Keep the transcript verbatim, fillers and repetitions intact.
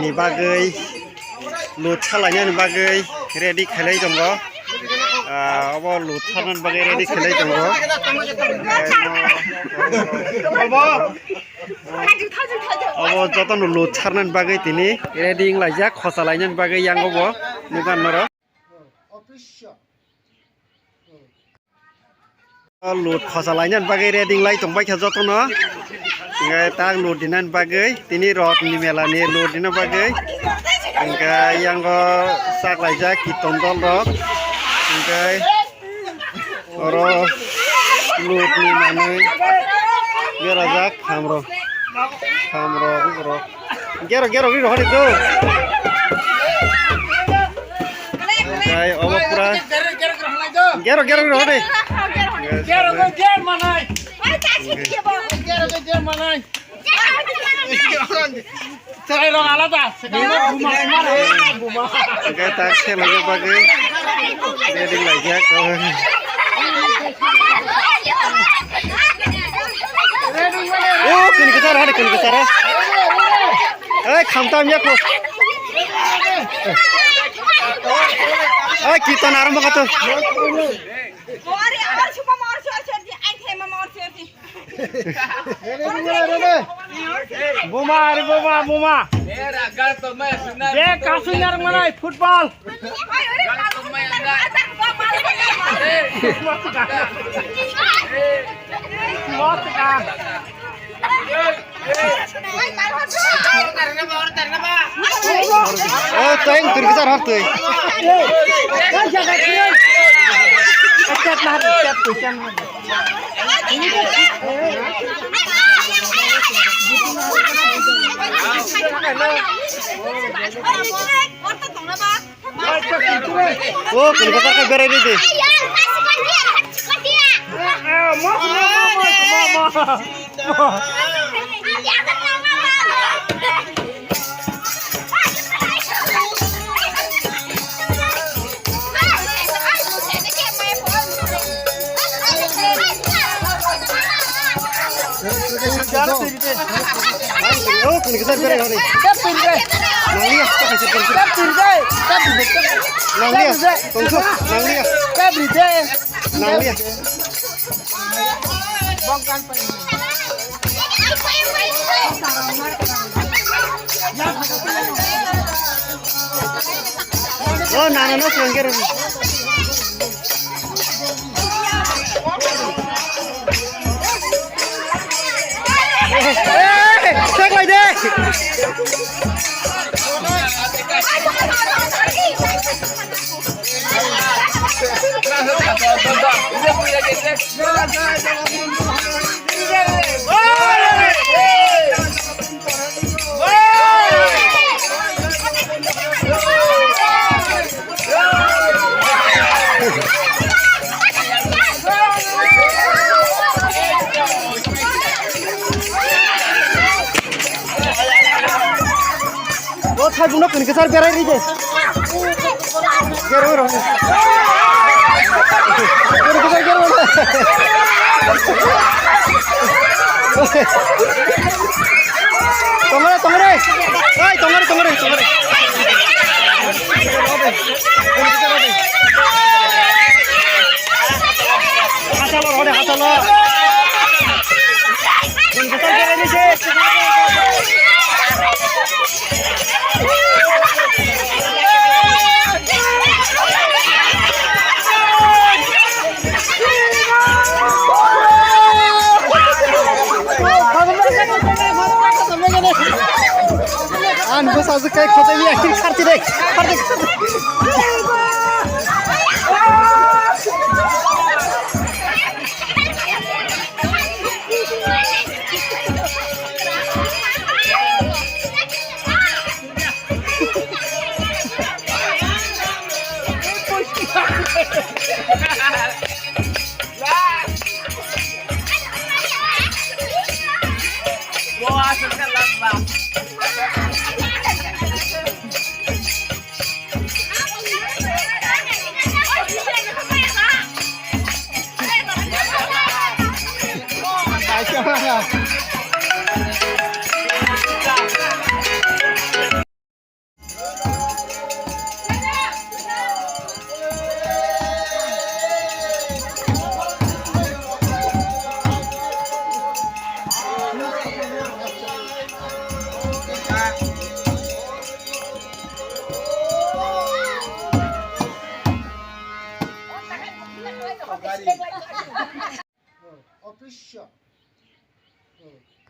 Ni bagwi, lut salainani bagwi ready khailai tongo. Ah, obo lut salnani bagwi ready khailai tongo. Obo jotono lut sarnani bagwi tini ready wnglaijak, khosa lainani bagwi yango bo nugan norok. Lut khosa lainani bagwi ready wng lai tong baikha jotono. Hwnkhe tak lut dinani bagwi tini rotni melani lut dina bagwi. Hwnkhe yango chaklaijak kirton dol rok. Hwnkhe oro lutni manwi berajak khamrok. Khamrok, ugrok. Gero, gero, gero, hori do. Jai, obo pura. Gero, gero, gero, hori. Gero, gero, gero, manai. Gero, gero, gero, manai. Chwrai rok alada, sekang buma, buma, buma. Hwnkhe tak se logio bagwi ready laijak. O, kini kwchar, hade kini kwchar. Ei, khamtam yak ko. Ei, kirtan arombo kato. Buma, ari buma, buma. Je kasung yang mana football. Oh, teng, teng, kejar, har, teng. O, kini kwchar khe berai ridi. O, kini kwchar berai ridi. Nanglia, tak kasih pergi. Nanglia, tunggu, nanglia. Nanglia. O, nana no sengker. Hey, hey, hey, O thai buno kini kwchar berai ride. Gero ro. Kini kwchar gero ro. Tongore, tongore. Oi, tongore, tongore, tongore. Hasalo, rode, hasalo. Ang bwsajwk kai khotoi ya, kharti dai, kharti, kharti. Office.